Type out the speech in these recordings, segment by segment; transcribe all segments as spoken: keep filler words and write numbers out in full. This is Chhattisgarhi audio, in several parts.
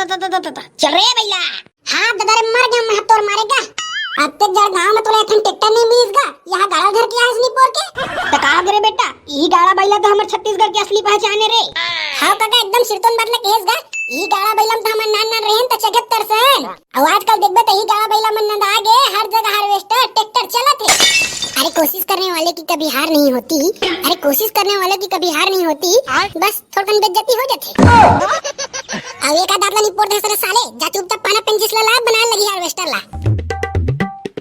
चल रे बइला। हाँ ददा रे, मर गया मैं तोर मारे का। अतेक जड़ गांव में तोला एक ठन ट्रैक्टर नहीं मिलिस गा, यहाँ गाड़ा धर के आइस नहीं पोर के। त का हो गे रे बेटा, इही गाड़ा बइला तो हमर छत्तीसगढ़ के असली पहचान हे रे। हाँ कका, एकदम सिरतोन बात ल कहेस गा। इही गाड़ा बइला में तो हमर नान नान रहेन त चघत तरसन। अउ आजकल देखबे त इही गाड़ा बइला मन नंदा गे, हर जगह हार्वेस्टर ट्रैक्टर चलत हे। अरे कोशिश करने वाले की कभी हार नहीं होती, अरे कोशिश करने वाले की कभी हार नहीं होती। बस थोड़कन बेइज्जती हो जाथे। अब एक आध आदला निपोर दे साले, जा चुपचाप पाना पेंचिस ला, ला बना लगी हार्वेस्टर ला।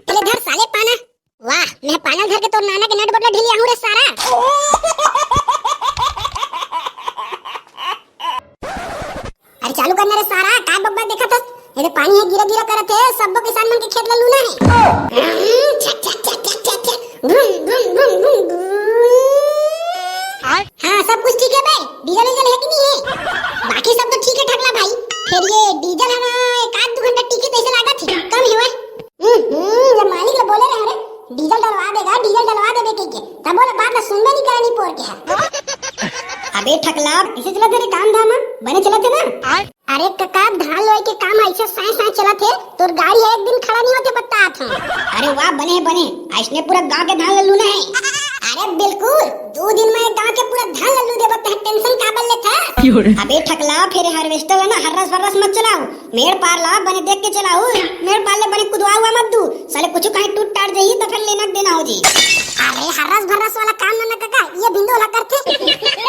पहले धर साले पाना। वाह, मैं पाना धर के तोर नाना के नट बटला ढीली आहूं रे सारा। अरे चालू करना रे सारा, का बकबक देखत हस? ये पानी हे गिरा गिरा करत हे, सब्बो किसान मन के खेत ला लूना हे। छक, छक, छक, छक, छक, छक। घुम, घुम, घुम, घुम, घुम। हाँ, सब कुछ ठीक है बे, डीजल वीजल है कि नहीं है? बाकी सब तो ठीक है ठकला भाई, फिर ये डीजल है ना, एक आध दो घंटा टिकी तो ऐसे लागत है, कम है वह। हम्म, ये मालिक ला बोले रहे रे, डीजल डलवा देगा, डीजल डलवा देबे कह के, तब बोला बात ला सुनबे नहीं करनी पोर के है। अबे ठकला, इसे चला तेरे काम धाम बने चला थे ना? अरे कका, धान लुवाई के काम ऐसे साए साए चलत हे, तोर गाड़ी एक दिन खड़ा नहीं होथे, बतात हूँ। अरे वाह, बने हे, बने, अइसने पूरा गांव के धान ल लूना हे। अरे बिल्कुल, दो दिन में गांव के पूरा धान ल लू देबो, तैं टेंशन काबर लेथस? अबे ठकला, फिर हार्वेस्टर है ना, हर्रस बर्रस मत चलाओ, मेड़ पार ला बने देख के चलाओ, मेड़ पार ले बने कुदवा हुआ मत दू, साले कुछ कहीं टूट टाट जाही तो फिर लेना देना हो जी। अरे हर्रस भर्रस वाला काम ना, ना कका, ये भिंदो ला करथे।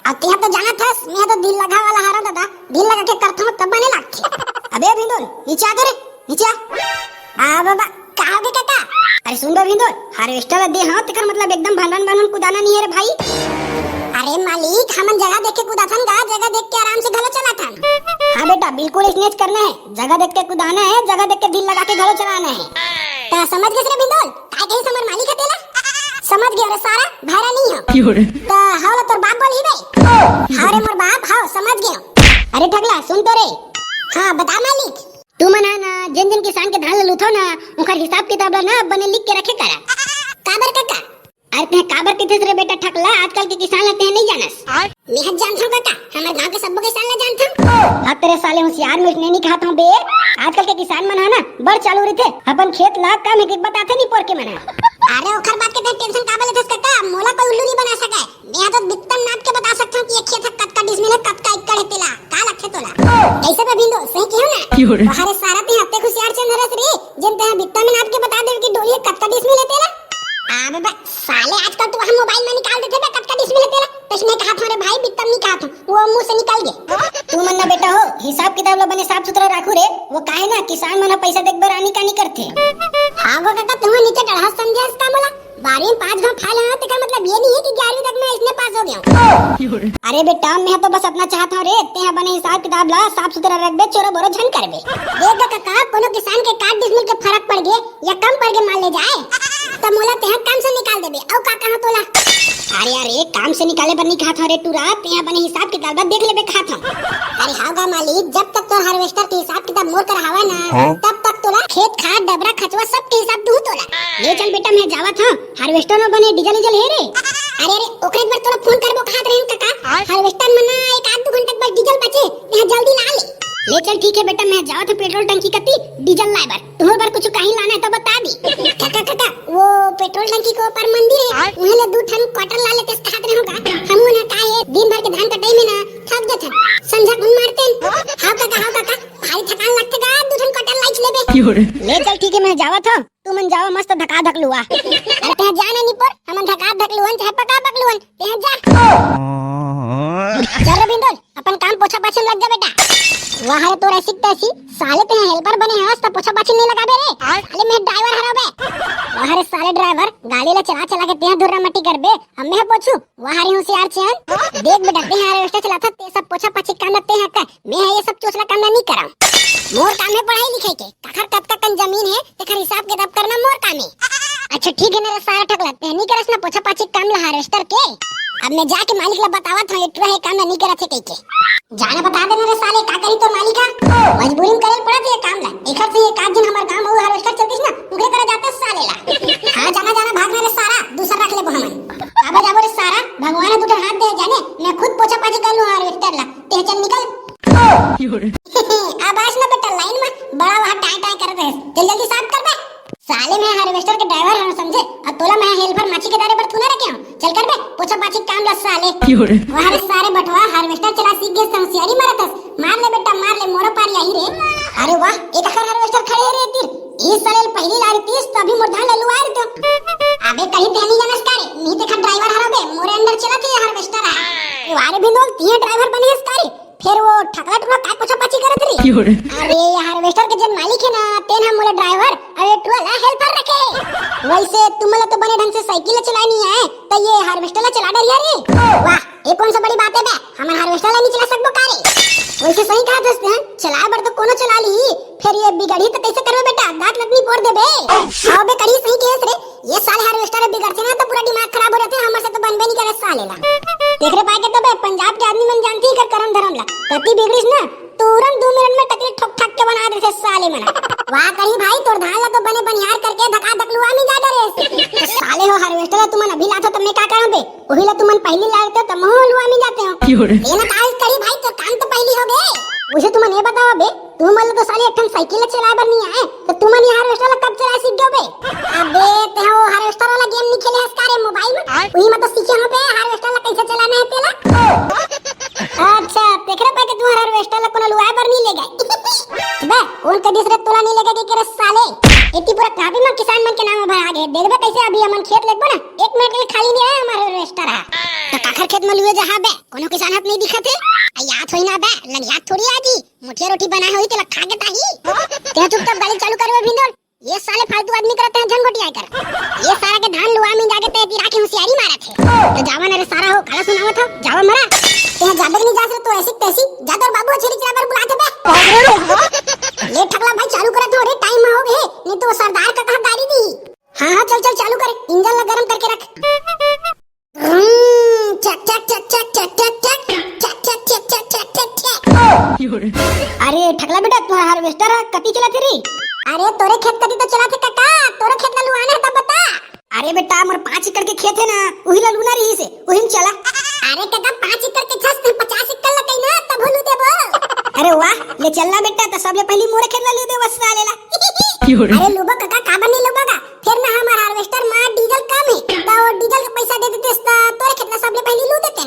अब तैं तो जानत हस, मैं तो दिल लगा वाला हारा दादा, दिल लगा के करथों तब बने लागथे। अबे भिंदुल, नीचे आ तो रे, नीचे आ। आ बाबा, का हो गे काका? अरे सुन बे भिंदुल, हार्वेस्टर ला दे हाँ, तेकर मतलब एकदम भनभन भनभन कुदाना नहीं है रे भाई। अरे मालिक, हमन जगह देख के कुदाथन गा, जगह देख के आराम से घलो चलाथन। हाँ बेटा, बिल्कुल इसनेच करना है, जगह देख के कुदाना है, जगह देख के दिल लगा के घलो चलाना है। त समझ गेस रे भिंदुल, काय कहिस हमर मालिक ह तेला? समझ गेंव रे सारा, भैरा नहीं हो। त हव तोर बाप बोलही बे। हाँ रे मोर बाप, हव समझ गेंव। अरे ठगला, सुन तो रे। हाँ, बता मालिक। तुमन ह ना, जेन जेन किसान के धान ल लूथो ना, ओकर हिसाब किताब ल ना बने लिख के रखे करा। काबर काका? अरे तैं काबर कहिथस रे बेटा ठकला, आजकल के किसान ल तैं नहीं जानस। मैं ह जानथंव काका, हमर गांव के सब्बो किसान ल जानथंव। हत रे साले होशियार, मैं उसने नहीं कहत हंव बे। आजकल के किसान मन ह ना बड़ चालू रहिथे, अपन खेत ला कम एक एक बताथे नहीं पोर के मन ह। अरे ओखर बात के तैं टेंशन काबर लेथस काका, मोला कोई उल्लू नहीं बना सकय। मैं ह तो बित्ता नाप के बता सकथंव कि ये खेत ह कतका डिसमिल हे, कतका एकड़ हे तेला, का लगथे तोला। कैसे बे भिंदो, सही कहेंव ना? अरे सारा तैं ह अतेक होशियार चंद हरस रे, जेन तैं ह बित्ता में नाप के बता देबे कि डोली ह कतका डिसमिल हे तेला। अबे बे, साले आजकल तो वहाँ मोबाइल में निकाल देथे बे, कतका डिसमिल हे तेला। तइसने कहत हंव रे भाई, बित्ता में नहीं कहत हंव, वो मुंह से निकल गे। तुमन ना बेटा हो, हिसाब किताब ला बने साफ सुथरा राखू रे, वो काहे ना किसान मन ह पैसा देख बर आनी कानी करथे। हाँ गो काका, तुमन नीचे डढ़ा समझे हस का मोला? बारहवीं में पास घाव फेल हंव, तेकर मतलब ये नहीं है कि ग्यारहवीं तक मैं इसने पास हो गया हूँ। अरे बेटा, मैं तो बस अतना चाहत हंव रे, तैं ह बने हिसाब किताब ला साफ सुथरा रखबे, चोरो बोरो झन करबे। देख गा काका, कोनो किसान के एक आध डिसमिल के फरक पड़ गे या कम पड़ गे मान ले जाए, त मोला तैं ह काम से निकाल देबे। अउ का कहां तोला? अरे अरे, काम से निकाले बर नहीं कहत हंव रे टूरा, तैं ह बने हिसाब किताब ला देख लेबे कहत हंव। अरे हाँ गा मालिक, जब तक तोर हार्वेस्टर के हिसाब किताब मोर करा हवय ना, हाँ? तब तक तोला खेत खार डबरा खचवा सब के हिसाब दूहूं तोला। ले चल बेटा, मैं जावत हंव, हार्वेस्टर में बने डीजल वीजल हे रे। अरे अरे, ओकरे बर तोला फोन करबो कहत रहेन काका। हार्वेस्टर में ना एक आध दू घंटा के बस डीजल बचे, यहाँ जल्दी ला ले। ले चल ठीक है बेटा, मैं जावत हंव पेट्रोल टंकी कती डीजल लाए बर। तुम्हर बर कुछ कहीं लाना है तो बता दी। काका काका, वो पेट्रोल टंकी के ऊपर मंदिर है, वहीं ले दू ठन क्वार्टर ला लेते कहत रहेंव गा। हम ना का ये दिन भर के धान कटाई में ना थक जाथन, संझा कुन मारतेन। हाँ काका, हाँ काका, भारी थकान लगथे गा, दू ठन क्वार्टर लाइच लेबे। ले चल ठीक है, मैं जावत हंव। तुमन जावा मस्त धका धक लुआ। अरे तैं जा ना निपोर, हमन धका धक लुअन चाहे पका पक लुअन, तैं जा। चल रे भिंदोल, अपन काम पोछा पाछी में लग जा बेटा। वाह रे तोर ऐसी तैसी, साले तैं हेल्पर बने हस त पोछा पाछी नहीं लगाबे रे। साले मैं ड्राइवर हरंव बे। वाह रे साले ड्राइवर, गाड़ी ला चला चला के तैं धुर्रा मट्टी करबे, अब मैं पोछू। वाह रे होशियार चंद, देख बेटा तैं हार्वेस्टर चलाथस, तैं सब पोछा पाछी काम ला तैं कर, मैं ह ये सब चोचला काम ला नहीं करंव। मोर काम है पढ़ाई लिखाई के, काखर कतका कन जमीन है, तेखर हिसाब किताब करना मोर काम है। अच्छा ठीक है ना रे सारा ठकला, तैं नहीं करस ना पोछा पाछी काम ला हार्वेस्टर के। अब मैं जाके मालिक ला बतावत हंव, ये टूरा हे काम ला नहीं करत हे कहिके। जाना बता देना रे साले, का करी तोर मालिक ह? मजबूरी में करे पड़त हे ये काम ला। एखर से एक आध दिन हमर गांव में हार्वेस्टर चलतिस ना, उनके करा जाते साले ला। हाँ जाना जाना, भाग ना रे सारा, दूसर रख लेबो हमन। अब जाबो रे सारा, भगवान ह दू ठन हाथ दे जाने, मैं खुद पोछा पाछी कर लूं हार्वेस्टर ला। तैं चल निकल। अब आज ना के ड्राइवर हन समझे, अउ तोला मैं हेल्पर माछी के डारे बर थोड़े रखे हंव। चल कर बे, पोछा पाछी काम ला साले। क्यों रे? वाह रे सारे बटवा, हार्वेस्टर चला सीख गे, होशियारी मारत हस। मार ले बेटा, मार ले, मोरो पारी आही रे। अरे वाह, एक अखर हार्वेस्टर खड़े हे रे तीर। इस साले पहली लारी तीस तो अभी मोर धान ला लुआ रे तो। अबे कहीं ध्यान नहीं जानस का रे? नहीं देखा ड्राइवर हरा बे, मोरे अंडर चला के हार्वेस्टर है। वाह रे भिंदोल, तिहे ड्राइवर बने हस का रे? फेर वो ठकला टुरा काय पोछा पाछी करत रही? क्यों रे? अरे, ये हार्वेस्टर के जन मालिक हे ना, तेन ह मोला ड्राइवर, अउ ये टुरा ला हेल्पर रखे हे। वैसे तुमन ला तो बने ढंग से साइकिल ला चलाए नहीं आए, त ये हार्वेस्टर ला चला डरिया रे। वाह, ये कौन सा बड़ी बात है बे? हमन हार्वेस्टर ला नहीं चला सकबो का रे? वैसे सही कहा दोस्त, हैं? चलाए बर तो कोनो चला ली, फेर ये बिगड़ही त कैसे करबे बेटा? दांत लतनी फोड़ देबे। हाँ बे, कड़ी सही केस रे। ये साले हार्वेस्टर बिगड़थे ना तो पूरा दिमाग खराब हो जाथे, हमर से तो बनबे नहीं करे साले ला। तेकरे पाए के तो बे पंजाब के आदमी मन जानती कर करम धरम ला। कति बिगड़िस ना, तुरंत दू मिनट में कचरी ठोक ठाक के बना देथे साले मन। वाह करी भाई, तोर धान ला तो बने बनिहार करके धका धक लुआ में जा डरे। तो साले हो हार्वेस्टर ला तुमन अभी लाथो त मैं का करम बे? वही ला तुमन पहली लाते त महू लुआ में जाते हो। क्यों रे? ये ना काज करी भाई, तो काम तो पहली हो गए। उसे तुमन ये बताओ बे, तुमन ला तो साले एक ठन साइकिल ला चलाए बर नहीं आए, तो तुमन ये हार्वेस्टर ला कब चलाए सीख गए बे? अबे, ते हो हार्वेस्टर वाला गेम नहीं खेले हस का रे मोबाइल में? आय। वही में तो सीखे हो बे, हार्वेस्टर ला कैसे चलाना है तेला। अच्छा, तेकरे पाए के तुहर हार्वेस्टर ला कोनो लुआए बर नहीं ले गए। बे, कौन के दिस रे तोला नहीं ले गए के रे साले? एती पूरा काबी में किसान मन के नाम भरा गे। देखबे कैसे अभी हमन खेत लेगबो ना, एक मिनट के लिए खाली नहीं है हमारे हार्वेस्टर है। तो काखर खेत में लुए जहाँ बे, कोनो किसान हाथ नहीं दिखत है? आ, याद होई ना बे, लंघियात थोड़ी आजी। मुठिया रोटी बनाए होई, तेला खा के ताही। तें चुपचाप गाड़ी चालू करबे भिंदोल। ये साले फालतू आदमी करत हैं झंगोटी आय कर। ये सारा के धान लुआ में जाके ते गिरा के होशियारी मारत है। तो जावा ना रे सारा हो, काला सुनावत हो, जावा मरा। तें जाबे नहीं जास रे तो ऐसी तैसी, जा तोर बाबू छेरी चराबर बुलात हे बे। ये ठकला भाई चालू करत हो रे, टाइम हो गए, नहीं तो वो सरदार का कहा गाड़ी दी। हाँ हाँ चल चल चालू कर, इंजन ला गरम करके रख। हम्म, चक, चक, चक। अरे ठकला बेटा, तुम्हारा हार्वेस्टर है, कति चला थे रे? अरे तोरे खेत कति तो चला थे काका, तोरे खेत ला लुआना है तब बता। अरे बेटा, मोर पाँच एकड़ के खेत है ना, उही ला लूना रही से, उही में चला। अरे काका, पाँच एकड़ के छस नहीं, पचास एकड़ ला कहीं ना, तब लू देबो। अरे वाह, ले चलना बेटा, तो सबले पहली मोरे खेत ला लू दे, बस साले ला। अरे लूबो काका, काबर नहीं लूबो का? फेर ना हमार हार्वेस्टर मा डीजल कम है, तो डीजल के पैसा दे देते तो तोरे खेत ला सबले पहली लू देते।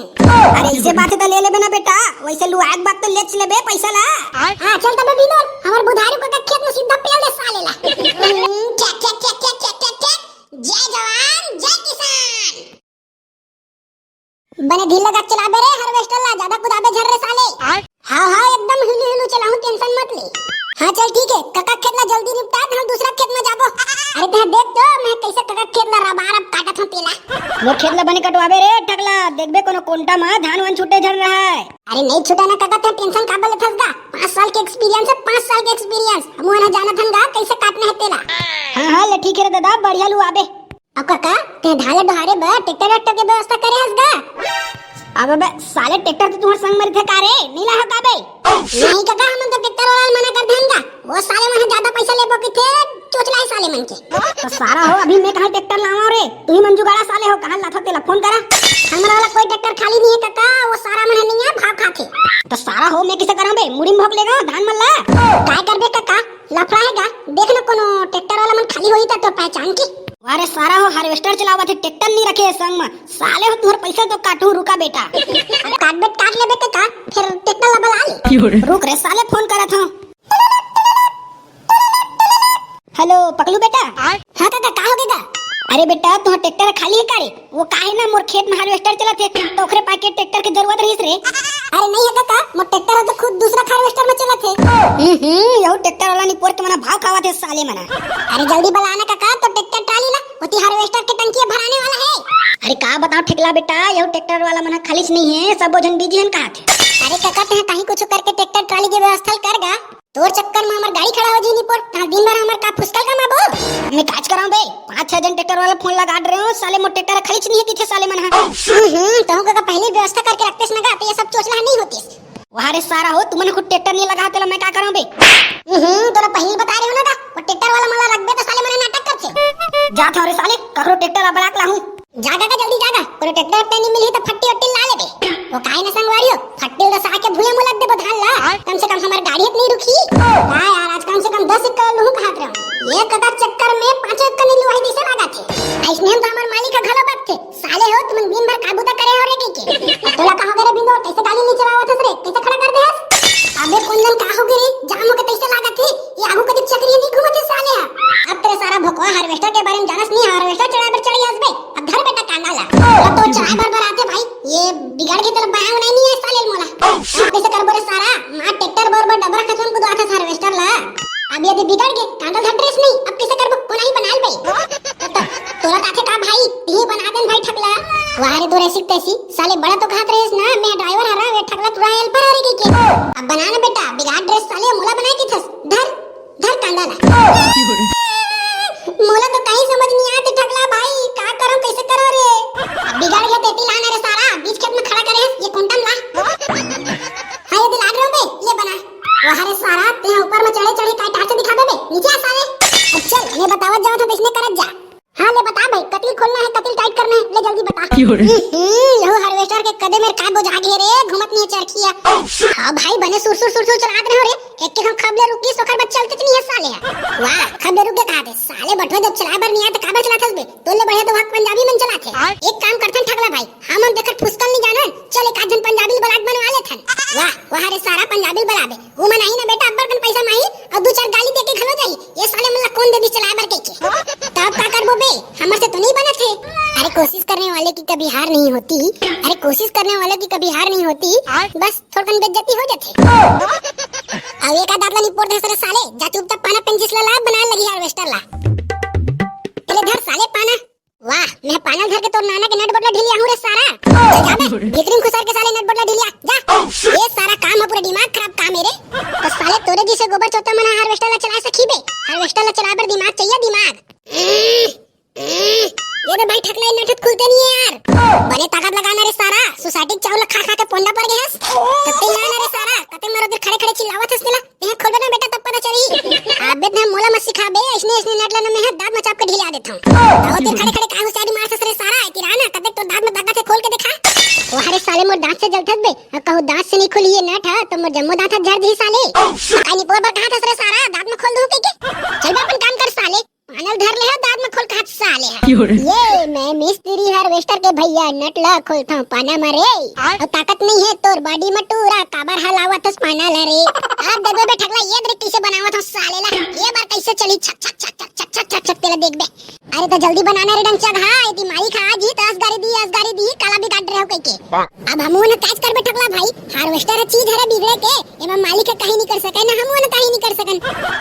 अरे इसे बात है तो ले लेबे ना बेटा, वैसे लुआए के बाद तो लेच लेबे पैसा ला। हाँ चल तबे बिनोद, हमार बुधारू को खेत में सीधा पेल दे साले ला। हम्म, ठक, ठक, ठक। जय जवान जय किसान। बने ढील लगा चलाबे रे हार्वेस्टर ला, ज्यादा कुदाबे झन रे साले। हाँ हाँ, एकदम हिलू हिलू चलाहूँ, टेंशन मत ले। हाँ चल ठीक है, कका खेत ला जल्दी निपटा, हम दूसरा खेत में जाबो। अरे तैं देख तो मैं कैसे कका खेत ला रबारब काटत हूँ तेला। मोर खेत ला बने कटवाबे रे ठकला, देखबे कोनो कोंटा में धान वान छूटे झन रहा है। अरे नहीं छूटा ना कका, तैं टेंशन काबर लेथस गा? पाँच साल के एक्सपीरियंस है, पाँच साल के एक्सपीरियंस, हम ना जानत हन गा कैसे काटना है तेला। हाँ हाँ ले ठीक है रे दादा, बढ़िया लुआबे। अब काका, तैं धान ला डोहारे बर ट्रैक्टर, ट्रैक्टर के व्यवस्था करे हस गा? अब अबे साले ट्रैक्टर तो तुम्हारे संग में रहिथे का रे? नहीं लाए हो का बे? नहीं काका, हमन तो ट्रैक्टर वाला मना कर देन गा। वो साले मन ज्यादा पैसा लेबो कहिथे, चोचला है साले मन के। तो सारा हो, अभी मैं कहाँ ट्रैक्टर लावा रे? तू ही मन जुगाड़ा साले हो, कहाँ लाथो तेला फोन करा। हमारा वाला कोई ट्रैक्टर खाली नहीं है काका, वो सारा मन नहीं है, भाव खाथे। तो सारा हो, मैं किसे करा बे? मुड़ी में भोंक लेगा धान मन ला। काय करबे काका? लफड़ा है गा, देख ना कोनो ट्रैक्टर वाला मन खाली होई त तो पहचान के। अरे सारा हो, हार्वेस्टर चलावत हे, ट्रैक्टर नहीं रखे हे संग में। साले हो, तुहर पैसा तो काटू, रुका बेटा। अब काट बेट काट लेबे ते का, फिर ट्रैक्टर ला बुला ले। रुक रे साले, फोन करत हूँ। हेलो पकलू बेटा। हाँ काका, का हो गे गा? अरे बेटा, तुहर ट्रैक्टर खाली है का रे? वो का है ना, मोर खेत में हार्वेस्टर चलत हे, तो ओकरे पाके ट्रैक्टर के जरूरत रहिस रे। अरे नहीं है काका, मोर ट्रैक्टर ह तो खुद दूसरा हार्वेस्टर में चलत हे। हम्म, हम्म, यहू ट्रैक्टर वाला निपोर के मना भाव खावत हे साले मना। अरे जल्दी बुला ना काका, तो ट्रैक्टर ट्राली ला, ओती हार्वेस्टर के टंकी भराने वाला है। अरे का बताओ ठकला बेटा, यहू ट्रैक्टर वाला मना खालीच नहीं है, सबो झन बिजी हन कहाथे। अरे काका, तैं कहीं कुछ करके ट्रैक्टर ट्राली के व्यवस्था कर गा। तोर चक्कर में हमर गाड़ी खड़ा हो जी निपोर, तहाँ दिन भर हमर का फुसकल कमाबो? मैं काज कराऊं बे, पाँच छह जन ट्रैक्टर वाला फोन लगा रहे हो, साले मोर ट्रैक्टर खालीच नहीं है किथे साले मन हा। हम्म, हम्म, तहूँ का पहले व्यवस्था करके रखतेस ना गा, तो ये सब चोचला नहीं होतीस। वाह रे सारा हो, तुमन खुद ट्रैक्टर नहीं लगा, तेला मैं का कराऊं बे? हम्म, तोला पहले बता रहे हो ना गा, वो ट्रैक्टर वाला मन ला रखबे तो साले मन नाटक करथे। जात हूँ रे साले, ककरो ट्रैक्टर ला बुला के लाहूं। जा काका, जल्दी जा गा, कोनो ट्रैक्टर वैक्टर नहीं मिलही तो फट्टी वट्टी ला लेबे। वो काहे ना संगवारी हो, फट्टी ला सा के भुइयां मुलक देबो धान ला, कम से कम हमार गाड़ी नहीं रुकी। का यार, आज कम से कम से कर लूं कहत रहो। ये कदा चक्कर में पांचों एक कनी लुहाई जैसे लागत हे। अइसने हम तो हमार मालिक ह घलो बकथे, साले हो तुमन दिन भर का बूता करे हो रे कहिके। अब तोला का हो गे रे भिंदो, कैसे गाली नहीं चलावत हस रे, कैसे खड़ा कर दे हस? अबे कुंदन का हो गे रे, जाम के तैसे लागत हे, ये आगू कदी चक्री नहीं घूमत हे साले ह। अब तेरे सारा भोकवा हार्वेस्टर के बारे में जानस नहीं, हार्वेस्टर चढ़ा बर चढ़ गया हस बे। अब धर बेटा कांदा ला। अब तो चढ़ा बर बर आते भाई, ये बिगड़ के तेला बाया बनाई नहीं है साले मोला। अब कैसे करबो रे सारा, मार ट्रैक्टर बर बर डबरा खतम को दुआत हस हार्वेस्टर ला। अब यदि बिगड़ गे, कांदा धर ड्रेस नहीं, अब कैसे करबो, कोन ही बना ले भाई। तो, तो, तोला ताथे का भाई, ती बना देन भाई ठकला। वाह रे, तोर ऐसी तैसी, साले बड़ा तो कहत रहेस ना, मैं ड्राइवर हरा, वे ठकला टुरा हेल्पर हरे कहिके। अब बना ना बेटा, बिगाड़ ड्रेस साले, मोला बनाए के थस, धर, धर कांदा ला। मोला तो कहीं समझ नहीं आते ठकला भाई, का करो, कैसे करो रे? अब बिगड़ गया तेती लाना रे सारा, बीच खेत में खड़ा करे हस, ये कुंटम ला। हाँ, ये दिला रहे हो बे, ये बना। वाह रे सारा, ते ऊपर में चढ़े चढ़े काय टार्चर दिखाबे बे, नीचे आ साले। अब चल, मैं बतावत जावत हूँ, इसने करत जा। हाँ, ले बता भाई, कतिल खोलना है, कतिल टाइट करना है, ले जल्दी बता। क्यों रे? हम्म, यहो हार्वेस्टर के कदे मेर काय बोझा गे रे, घूमत नहीं है चरखिया। हाँ भाई, बने सुरसुर सुरसुर चलात रहे हो रे, एक एक हम खबले रुकी, सोकर बच्चा चलते नहीं है साले। वाह, खबले रुक गए कहा थे, साले बटवा जब चलाए बर नहीं आए तो काबर चलात हस बे? तोले बढ़िया तो वहाँ पंजाबी मन चलात हे। एक काम करथन ठकला भाई, हम हम देखत फुसकल नहीं जानन, चल एक आध जन पंजाबी बलाट बनवा लेथन। वाह, वाह रे सारा पंजाबी बलाबे, वो मन आही ना बेटा, अब्बड़ कन पैसा माही, और दो चार गाली दे के घलो जाही, ये साले मन ला कौन दे दी चलाए बर कहिके। तब का करबो बे, हमर से तो नहीं बनत हे। अरे कोशिश करने वाले की कभी हार नहीं होती, अरे कोशिश करने वाले की कभी हार नहीं होती, बस थोड़कन बेइज्जती हो जाथे। अब एक आध आदला निपोर दे रे साले, जा चुपचाप पाना पेंचिस ला, ला बना लगी हार्वेस्टर ला। चले धर साले पाना। वाह, मैं पानल धर के तोर नाना के नट बोटला ढीलिया हूँ रे सारा। जा, जा बे, भीतरी में खुसर के साले नट बोटला ढीलिया, जा। ये सारा काम है पूरा दिमाग खराब काम है रे। तो साले तोरे जिसे गोबर चोता मना हार्वेस्टर ला चला सकी बे? हार्वेस्टर ला चलाए बर दिमाग चाहिए, दिमाग। ये तो भाई ठकला, इन नट खुलते नहीं है यार। बने ताकत लगाना रे सारा, सोसाइटी के चाउर ला खा खा के पोंडा पड़ गए हस। तत्ते ना ना रे सारा, कते मरो देर खड़े खड़े चिल्लावत हस तेला। तें खोलबे ना बेटा, तब पता चली। अबे ना मोला मत सिखा बे, इसने इसने नट लेना में है, दांत मचाप के ढीले आ देता हूँ। आओ तेरे खड़े खड़े काय हुसियारी मारथस रे सारा, है तिरा ना, कते तो दांत में ताकत है, खोल के दिखा। वाह रे साले, मोर दांत से जलथस बे, कहूँ दांत से नहीं खुली ये नट है, तो मोर जम्मो दांत झड़ दी साले। आई निपोर बर कहा थस रे सारा, दांत में खोल दूँ कहिके। चल बे अपन काम कर साले। पानल धर ले हो, दांत में खोल खात साले है। क्यों रे? ये मैं मिस्त्री हार्वेस्टर के भैया, नट ला खोलता हूँ पाना मारे। और ताकत नहीं है तोर बॉडी में टूरा, काबर हलावत हस पाना ला रे। अब देखबे बे ठकला, ये देख कैसे बनावत हूँ साले ला। ये बार कैसे चली छक छक छक छक छक छक छक छक तेला देखबे। अरे तो जल्दी बनाना रे डंचक, हाँ, यदि मालिक हाँ जी तो असगारी दी, असगारी दी, काला बिगाड़ रहे हो कहिके। अब हमू न कैच करबे ठकला भाई, हार्वेस्टर चीज हरे बिगड़े के, एमा मालिक ह कहीं नहीं कर सके, ना हमू न कहीं नहीं कर सकन।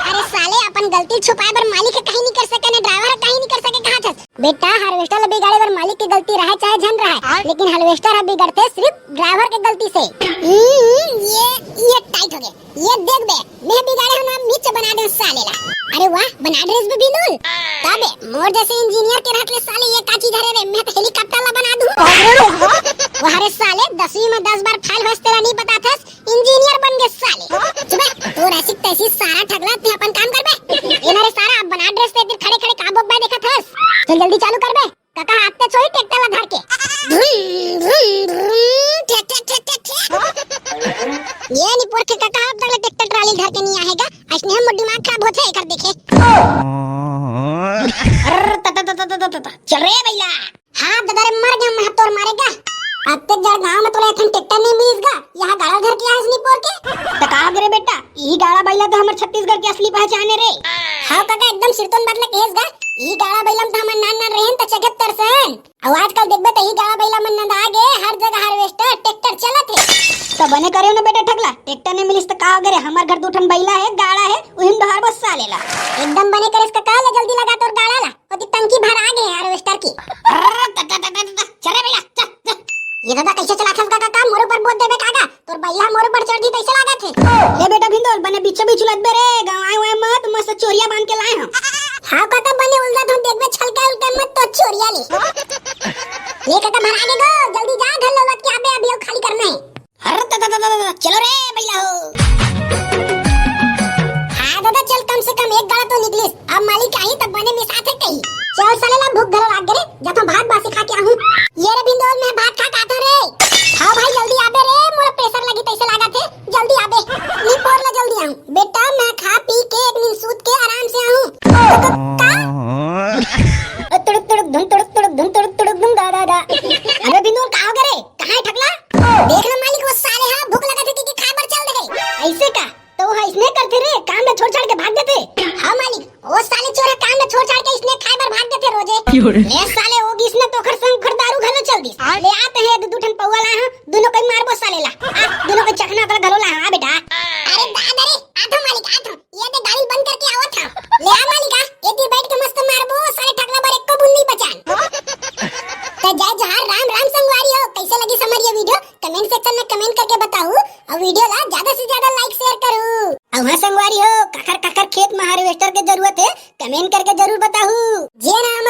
अरे साले, अपन गलती छुपाए बर मालिक ह कहीं नहीं कर सके, ना ड्राइवर ह कहीं नहीं कर सके, कहा थस? बेटा, हार्वेस्टर ल बिगाड़े बर मालिक के गलती रहे चाहे झन रहे, लेकिन हार्वेस्टर ह बिगड़थे सिर्फ ड्राइवर के गलती से। हम्म, ये, ये टाइट हो गए। ये देख बे, मैं बिगाड़े हूँ ना, मिच बना दे साले ला। अरे वाह, बना ड्रेस भी बिंदुल। तबे मोर जैसे इंजीनियर के रहत ले साले ये का चीज हरे रे, मैं तो हेलीकॉप्टर ला बना दूँ। वाह रे साले, दसवीं में दस बार फेल होस तेला नहीं पता थस, इंजीनियर बन गए साले। चुप बे, तोर ऐसी तैसी सारा ठगला, ते अपन काम कर बे। ए ना रे सारा, अब बना ड्रेस ते, खड़े खड़े का बोक बे देखत हस। चल जल्दी चालू कर बे। काका, हाथ ते छोही ट्रैक्टर ला धर के। भ्रुम, भ्रुम, भ्रुम, ठे, ठे, ठे, ठे, ठे। ये नहीं पोर के काका, अब तक ले ट्रैक्टर ट्राली धर के नहीं आएगा। अइसने हम दिमाग खराब होथे एकर देखे। अर्र, त, त, त, चल रे भैया। हाँ दादा रे, मर गया मैं तोर मारे का। अब तक जड़ गांव में तोला एखन ट्रैक्टर नहीं मिलिस गा। यहाँ गाड़ा धर के आइस नहीं पोर के। त का करे बेटा, यही गाड़ा बैला तो हमर छत्तीसगढ़ के असली पहचान है रे। हाँ काका, एकदम सिरतोन बात ला कहेस गा। यही गाड़ा बैला में तो हमर नान नान रहन त चघत तरसन। अउ आजकल देखबे त यही गाड़ा बैला मन नंदा गे, हर जगह हार्वेस्टर, ट्रैक्टर चलत हे। त बने करे ना बेटा ठगला, ट्रैक्टर नहीं मिलिस त का करे, हमर घर दू ठन बैला है, गाड़ा है, उही में डोहार बस साले ला। एकदम बने करेस काका, ले जल्दी लगा तोर गाड़ा ला। ओती टंकी भरा गे हार्वेस्टर की। अर्र, त, त, त, त, त, चल रे भैया, चल, चल। ये दादा कैसे चलाथस काका, का मोर ऊपर बोल देबे काका? तोर बैला मोर ऊपर चढ़ दी तैसे लागत हे। ले बेटा भिंदोल, बने बीचो बीच लदबे रे, गंवाए वाए मत, मस्त चोरिया बांध के लाए हम। हाँ काका, बने उलझा तुम देखबे, छलका उलका मत तो चोरिया ले। ले काका भरा गे गो, जल्दी जा घर लौलत के आबे, अभी खाली करना है। अरे त, त, त, त, त, चलो रे बैला हो। हाँ दादा चल, कम से कम एक गाड़ा तो निकलिस। अब मालिक आही तब बने मिसाथे कही। चल साले ला भूख घलो लाग गे रे, जा तो भात बासी खा के आहूं। ये रे भिंदोल, मैं भात खा के आथों रे। हाँ भाई जल्दी आबे रे, मोर प्रेशर लगी तैसे लागत हे, जल्दी आबे। नी पोर ला जल्दी आहूं। बेटा मैं खा पी के एक नींद सूत के ओ हा, इसने करथे रे, काम ला छोड़ छाड़ के भाग देथे। हाँ मालिक, ओ साले चोर हा काम ला छोड़ छाड़ के इसने खाए बर भाग देथे रोजे। ले साले, ओ गिस न त ओखर संग ओखर दारू घलो चल दिस। ले आत हे दू दू ठन पौवा ला हा, दुनों कोई मारबो साले ला। आ, दुनों कोई चखना ओकर घलो ला हा बेटा। अरे दादा रे, आथो मालिक, आथो। ये दे गाड़ी बंद करके आवत हा। ले आ मालिक, आ, ये दे बैठ के मस्त मारबो साले, ठकला बर एको बूंद नहीं बचान। त जय जोहार, राम राम संगवारी हो। कैसे लगिस हमर ये video? Comment section में comment करके बताहू अउ video ला ज्यादा से ज्यादा like share करहू। अउ हाँ संगवारी हो, काखर काखर खेत में harvester के जरूरत हे, comment करके जरूर बताहू। जय राम।